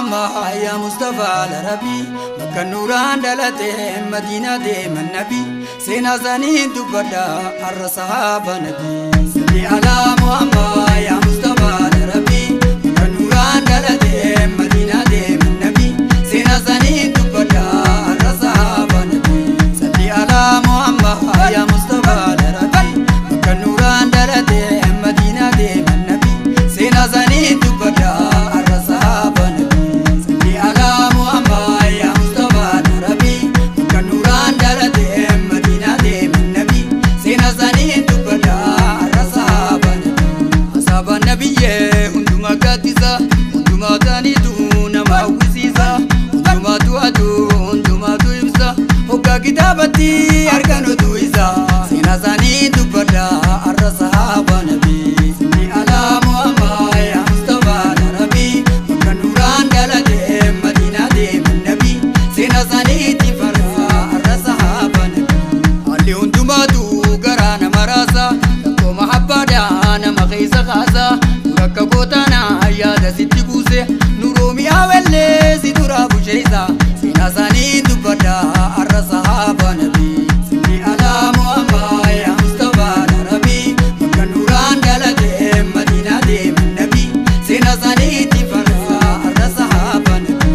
Muhammad ya Mustafa al-Arabi Makka nuuraan dhalate Madiina deeman nabi seenaa isaanii dubbadha har'a sahaaba nabi. Salli alaa Muhammad ya Mustafa al-Arabi Makka nuuraan dhalate Madiina deeman nabi seenaa isaanii dubbadha har'a sahaaba nabi. Salli alaa Muhammad ya Mustafa al-Arabi Makka nuuraan dhalate Madiina deeman nabi seenaa isaanii dubbadha har'a sahaaba nabi. Salli alaa Muhammad ya Mustafa al-Arabi Makka nuuraan dhalate Madiina deeman nabi seenaa isaanii dubbadha har'a sahaaba nabi. Asaaba nabiyyee hundumaa gaaddisa hundumaa ta'aniitu nama hawwisiisa hundumaatu aduu hundumaatu ibsa hoggaa kitaabatti arganutu isa seenaa isaanii dubbadha har'a sahaaba nabi. Salli alaa Muhammad ya Mustafa al-Arabi Makka nuuraan dhalate Madiinaa deeman nabi seenaa isaaniitti farsa har'a sahaaba nabi. Haalli hundumaatu garaa nama raasa rakkoo mahabbaadhaa nama keessa kaasa rakka gootaanaa yaada sitti buuse nuroomiyaa wellee si duraa busheessa seenaa isaanii dubbadha har'a sahaaba nabi. Salli alaa Muhammad ya Mustafa al-Arabi Makka nuuraan dhalate Madiinaa deeman nabi seenaa isaaniitti farsa har'a sahaaba nabi.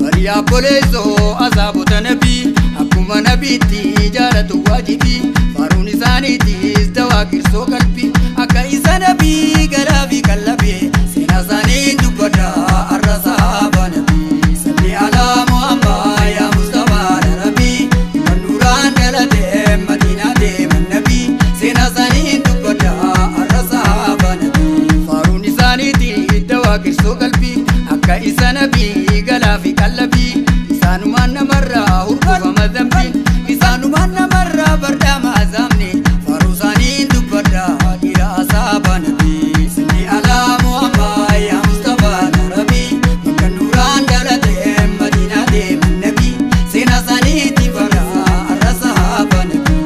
Bariyaa boleessoo asaabota nabii akkuma nabiitti jaalatu waajibii faaruun isaaniitis dawaa qirsoo qalbii akka isa nabii garaa fi qallabee seenaa isaanii dubbadha har'a sahaaba nabi. Salli alaa Muhammad ya Mustafa al-Arabi Makka nuuraan dhalate Madiinaa deeman nabi seenaa isaanii dubbadha har'a sahaaba nabi. Faaruun isaaniitis dawaa qirsoo qalbii akka isa nabii galaa fi qallabii isaanumaan namarraa hurgufama dambiin isaanumaan namarraa bardaama azaamne faaruu isaanii dubbadha dhiira asaaba nabi. Salli alaa Muhammad ya Mustafa al-Arabi Makka nuuraan dhalate Madiinaa deeman nabi seenaa isaaniitti farsa har'a sahaaba nabi.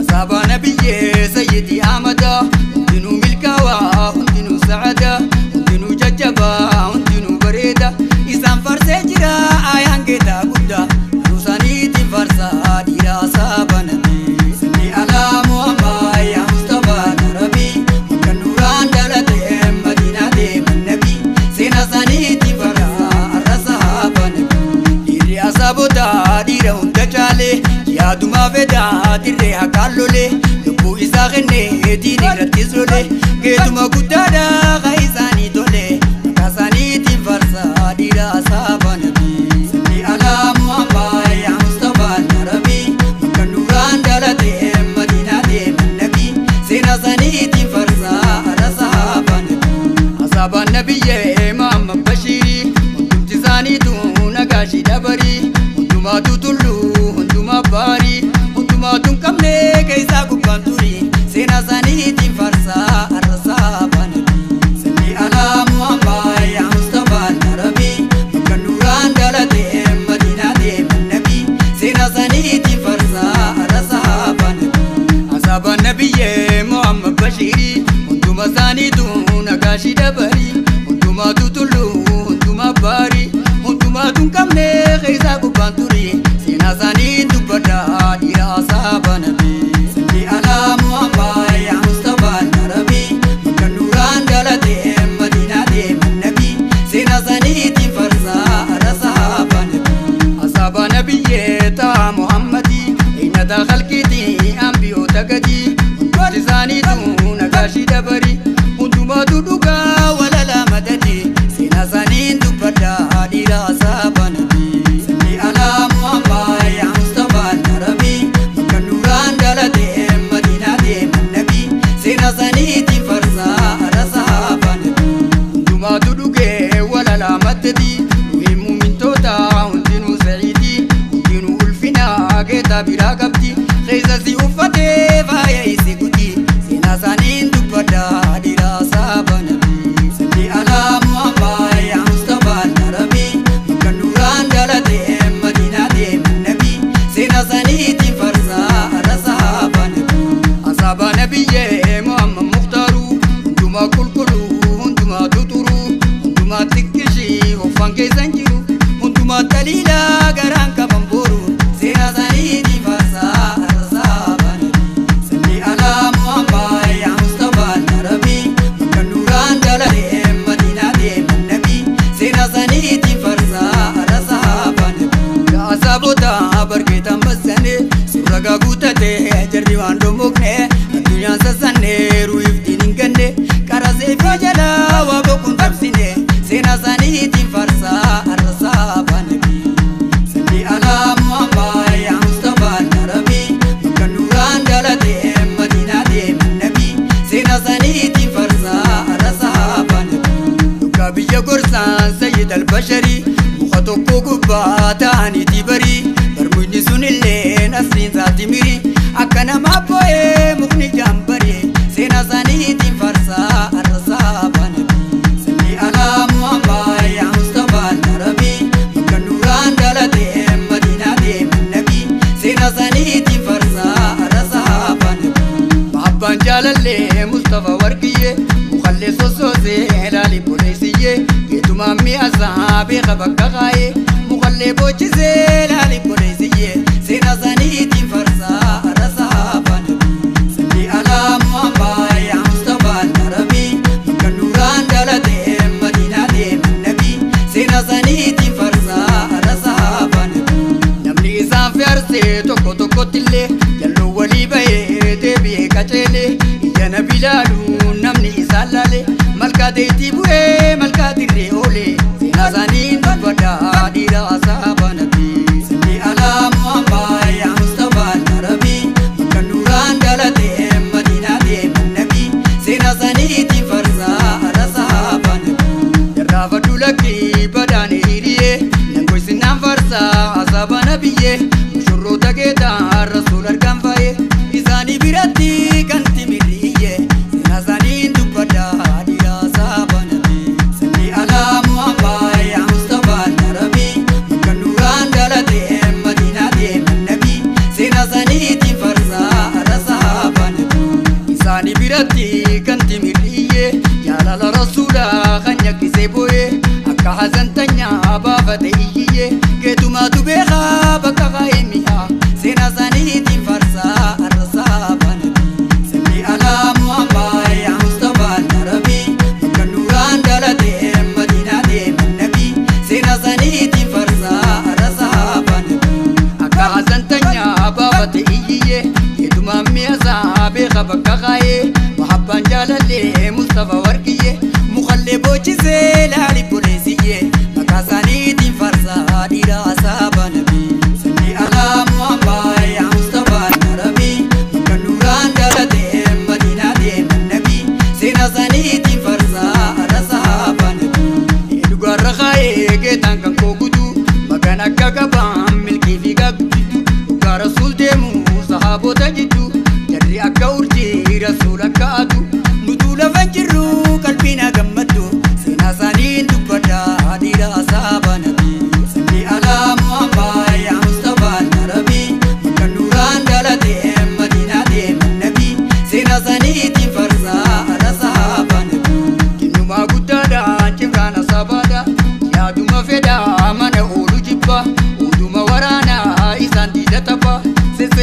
Asaaba nabiyyee sayyidii Ahmada hundinuu milkaawaa hundinuu sa'ada hundinuu jajjabaa hundinuu bareeda isaan farsee jira ayaan geetaa guddaa faaruu isaaniitiin farsa dhiira asaaba nabi. Salli alaa Muhammad ya Mustafa al-Arabi Makka nuuraan dhalate Madiinaa deeman nabi seenaa isaaniitti farsa har'a sahaaba nabi. Dhiirri asaabota dhiira hunda caalee yaadumaa fedaa dirree haqaan lolee lubbuu isaa kennee diin irrattis lolee geetuma guddaadha ka isaanii tole maqaa isaaniitiin farsa dhiira asaaba nabi. Salli alaa Muhammad ya Mustafa al-Arabi Makka nuuraan dhalate Madiinaa deeman nabi seenaa isaaniitiin farsa har'a sahaaba nabi. Asaabaan nabiyyee Muhammad Bashiirii hundumti isaaniitu nagaashii dabarii hundumaatu tulluu hundumaa baarii hundumaatu hin qabne keessaa gubbaan turii seenaa isaaniitiin farsa har'a sahaaba nabi. Salli alaa Muhammad ya Mustafa al-Arabi Makka nuuraan dhalate Madiinaa deeman nabi seenaa isaaniitiin farsa har'a sahaaba nabi. Asaabaan nabiyyee Muhammad Bashiirii hunduma isaaniitu nagaashii dabarii hundumaatu tulluu hundumaa baarii hundumaatu hin qabne keessaa gubbaan turii seenaa isaanii dubbadha dhiira asaaba nabi. Salli alaa Muhammad ya Mustafa al-Arabi Makka nuuraan dhalate Madiinaa deeman nabi seenaa isaaniitiin farsa har'a sahaaba nabi. Asaaba nabiyyee ta'a Muhammadii eenyata halkiitii ambiyoota gadii hundumti isaaniitu nagaashii dabarii hundumaatu dhugaa walala madadi seenaa isaanii dubbadha dhiira asaaba nabi. Salli alaa Muhammad Barkeetaan bassane surragaa guutate jarri waan dhomokne addunyaan sassanne ruiftiin hin ganne qarasee fi jalaa waa boquun tabsine seenaa isaaniitiin farsaa har'a sahaabaa nabii. Salli alaa Muhammad yaa Mustafaa Arabii bakka nuraan dhalate Madiinaa deeman nabii seenaa isaaniitiin farsaa har'a sahaabaa nabii. Dhugaa biyya gorsaan Sayyid al-Basharii muka tokko gubbaa ta'aniiti barii barmuyni sunilleen asliin isaati mirii akka namaa boo'ee mukni jaambaree seenaa isaaniitiin farsaa har'a sahaabaa nabii. Salli alaa Muhammad yaa Mustafaa Arabii bakka nuraan dhalate Madiinaa deeman nabii seenaa isaaniitiin farsaa har'a sahaabaa nabii. Abbaan jaalallee Mustafaa Warqiyyee mukallee sossoosee laalii boleessiyyee geetumaan mi'aasaa beeka bakka kaayee mukallee boochisee laalii boleessiyyee seenaa isaaniitiin farsaa har'a sahaabaa nabii. Salli alaa Muhammad yaa Mustafaa Arabii bakka nuraan dhalate Madiinaa deeman nabii seenaa isaaniitiin farsaa har'a sahaabaa nabii. Namni isaan fe'arsee tokko tokkottillee jalloo walii bahee deebi'ee qaceelee ija nabi laaluun namni isaan laale malkaa deetii bu'ee malkaa dirree oolee seenaa isaaniin dubbadhaa dhiira sahaabaa nabii. Salli alaa Muhammad yaa Mustafaa Arabii bakka nuraan dhalate Madiinaa deeman nabii seenaa isaaniitiin farsaa har'a sahaabaa nabii. Jarraafadhu lakkii badaan hiriyyee nangoysinaan farsaa asaaba nabiyyee mushurroota geetaa rasuul argaan faayee isaanii biratti kan timirriyyee seenaa isaaniin dubbadhaa dhiira sahaabaa nabii. Salli alaa Muhammad yaa Mustafaa Arabii bakka nuraan dhalate Madiinaa deeman nabii seenaa isaaniitiin farsaa har'a sahaabaa nabii. Isaanii biratti kan timirriyyee jaalala rasuulaa kan nyakkisee boo'ee akka hazantanyaa baafate iyyiyyee geetumaatu beekaa bakka kaa'ee mi'aa seenaa isaaniitiin farsaa har'a sahaabaa nabii. Salli alaa Muhammad yaa Mustafaa Arabii bakka nuraan dhalate Madiinaa deeman nabii seenaa isaaniitiin farsaa har'a sahaabaa nabii. Akka hazantanyaa baafate iyyiyyee geetumaan mi'aasaa beeka bakka kaa'ee mahabbaan jaalallee Mustafaa Warqiyyee mukallee boochisee laalii boleessiyyee maqaa isaaniitiin farsaa dhiira sahaabaa nabii. Salli alaa Muhammad yaa Mustafaa Arabii bakka nuraan dhalate Madiinaa deeman nabii seenaa isaaniitiin farsaa har'a sahaabaa nabii. Dhugaarra kaa'ee geetaan kan koo guutuu maqaan akka qabaan milkii fi gaggudditu dhugaa rasuul deemu sahaabota jidduu jarri akka urjii rasuul akka aduu nutuu lafa jirru qalbiin gammaddu seenaa isaaniin dubbadhaa dhiira sahaabaa nabii. Salli alaa Muhammad yaa Mustafaa Arabii bakka nuraan dhalate Madiinaa deeman nabii seenaa isaaniitiin farsaa har'a sahaabaa nabii. Kennumaa guddaadhaan cimraan asabaadha yaaduma fedhaa mana oolu jibba utuma waraanaa isaan diida tapha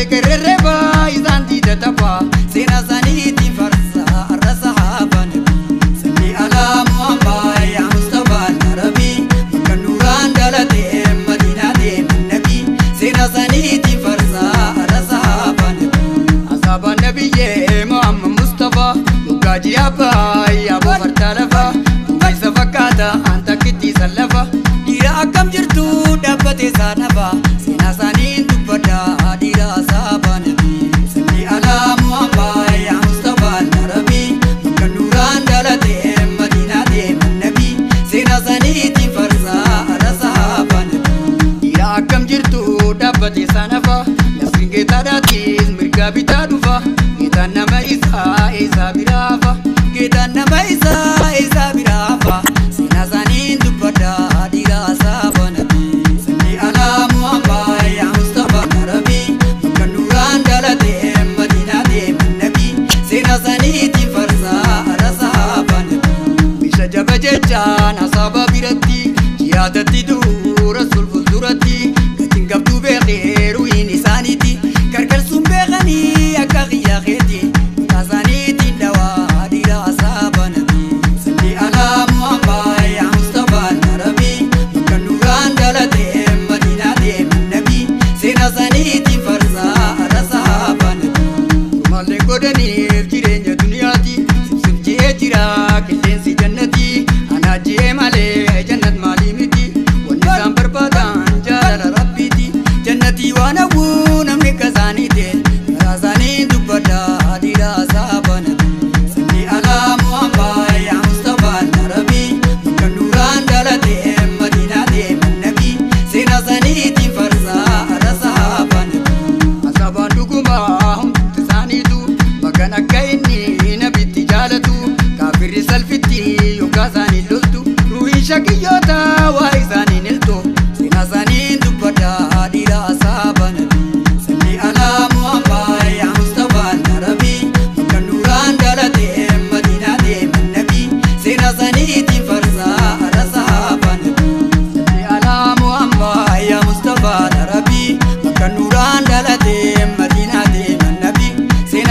sessekerrerebaa isaan diida tapha seenaa isaaniitiin farsaa har'a sahaabaa nabii. Salli alaa Muhammad yaa Mustafaa Arabii bakka nuraan dhalate Madiinaa deeman nabii seenaa isaaniitiin farsaa har'a sahaabaa nabii. Asaabaan nabiyyee Muhammad Mustafaa dhugaajii abbaa yaaboo fardaa lafaa duumessa fakkaata an takkitti sallafa dhiira akkam jirtu dhaabbatee isaa dhafa seenaa isaaniin dubbadhaa dhiira sahaabaa nabii. Salli alaa Muhammad yaa Mustafaa Arabii bakka nuraan dhalate Madiinaa deeman nabii seenaa isaaniitiin farsaa har'a sahaabaa nabii. Dhiira akkam jirtu dhaabbatee isaa nafa nasriin geetaadhaatis mirgaa bitaa dhufa geetaan nama isaa eessaa biraafa geetaan nama isaa eessaa biraafa seenaa isaaniin dubbadhaa dhiira sahaabaa nabii. Salli alaa Muhammad yaa Mustafaa Arabii bakka nuraan dhalate Madiinaa deeman nabii seenaa isaaniitiin farsaa har'a sahaabaa nabii. Meeshaa jaba jechaan asaaba biratti jihaadatti dura fuulduratti gatiin qabduu beekee ru'iin isaaniiti gargaarsuun beekanii akka xiyyaa keeti maqaa isaaniitiin dhawaa dhiira sahaabaa nabii. Salli alaa Muhammad yaa Mustafaa Arabii bakka nuraan dhalate Madiinaa deeman nabii seenaa isaanii.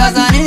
Seenaa isaanii.